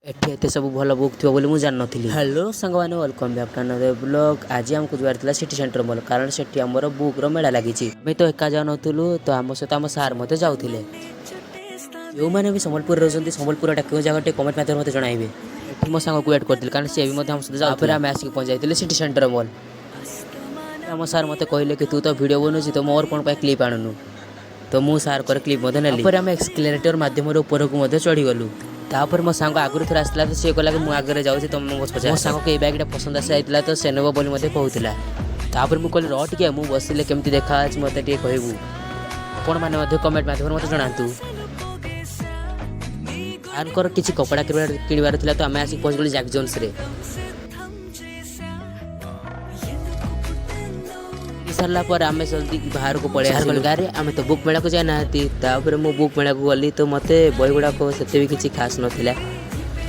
ଏଠି ଏତେ ସବୁ ଭଲ ବୁକ୍ ଥିବ ବୋଲି ମୁଁ ଜାଣିନଥିଲି। ହ୍ୟାଲୋ ସାଙ୍ଗମାନେ, welcome back to another vlog। ଆଜି ଆମକୁ ଯିବାର ଥିଲା ସିଟି ସେଣ୍ଟର ମଲ୍, କାରଣ ସେଠି ଆମର ବୁକ୍ର ମେଳା ଲାଗିଛି। ଆମେ ତ ଏକା ଯାଉନଥିଲୁ, ତ ଆମ ସହିତ ଆମ ସାର୍ ମଧ୍ୟ ଯାଉଥିଲେ। ଯେଉଁମାନେ ବି ସମ୍ବଲପୁରରେ ରହୁଛନ୍ତି, ସମ୍ବଲପୁରଟା କେଉଁ ଜାଗା ଟିକେ କମେଣ୍ଟ ମାଧ୍ୟମରେ ମୋତେ ଜଣାଇବେ। ଏଠି ମୋ ସାଙ୍ଗକୁ ୱେଟ୍ କରିଥିଲି, କାରଣ ସିଏ ବି ମଧ୍ୟ ଆମ ସହିତ ଯାଉଥିଲା। ଆମେ ଆସିକି ପହଞ୍ଚି ଯାଇଥିଲେ ସିଟି ସେଣ୍ଟର ମଲ୍। ଆମ ସାର୍ ମୋତେ କହିଲେ କି ତୁ ତ ଭିଡ଼ିଓ ବନଉଛି, ତ ମୋର କ'ଣ ପାଇଁ କ୍ଲିପ୍ ଆଣୁନୁ? ତ ମୁଁ ସାର୍ଙ୍କର କ୍ଲିପ୍ ମଧ୍ୟ ନେଲି। ତାପରେ ଆମେ ଏସ୍କାଲେଟର ମାଧ୍ୟମରେ ଉପରକୁ ମଧ୍ୟ ଚଢ଼ିଗଲୁ। ତାପରେ ମୋ ସାଙ୍ଗ ଆଗରୁ ଥରେ ଆସିଥିଲା, ତ ସିଏ କହିଲା କି ମୁଁ ଆଗରେ ଯାଉଛି, ତମେ ମୋ ପଛେ। ମୋ ସାଙ୍ଗକୁ ଏଇ ବ୍ୟାଗ୍ଟା ପସନ୍ଦ ଆସିଯାଇଥିଲା, ତ ସେ ନେବ ବୋଲି ମଧ୍ୟ କହୁଥିଲା। ତାପରେ ମୁଁ କହିଲି, ରହ ଟିକେ, ମୁଁ ବସିଲେ କେମିତି ଦେଖାଯାଉଛି ମୋତେ ଟିକେ କହିବୁ। ଆପଣମାନେ ମଧ୍ୟ କମେଣ୍ଟ ମାଧ୍ୟମରେ ମୋତେ ଜଣାନ୍ତୁ। ସାର୍ଙ୍କର କିଛି କପଡ଼ା କିଣିବାର ଥିଲା, ତ ଆମେ ଆସିକି ପହଞ୍ଚିଗଲୁ ଜ୍ୟାକ୍ ଜୋନ୍ସରେ। କିଣି ସାରିଲା ପରେ ଆମେ ଜଲ୍ଦି ବାହାରକୁ ପଳେଇ ଆସିଲୁ ଗାଁରେ। ଆମେ ତ ବୁକ୍ ମେଳାକୁ ଯାଇନାହାନ୍ତି। ତାପରେ ମୁଁ ବୁକ୍ ମେଳାକୁ ଗଲି, ତ ମୋତେ ବହି ଗୁଡ଼ାକ ସେତେ ବି କିଛି ଖାସ୍ ନଥିଲା।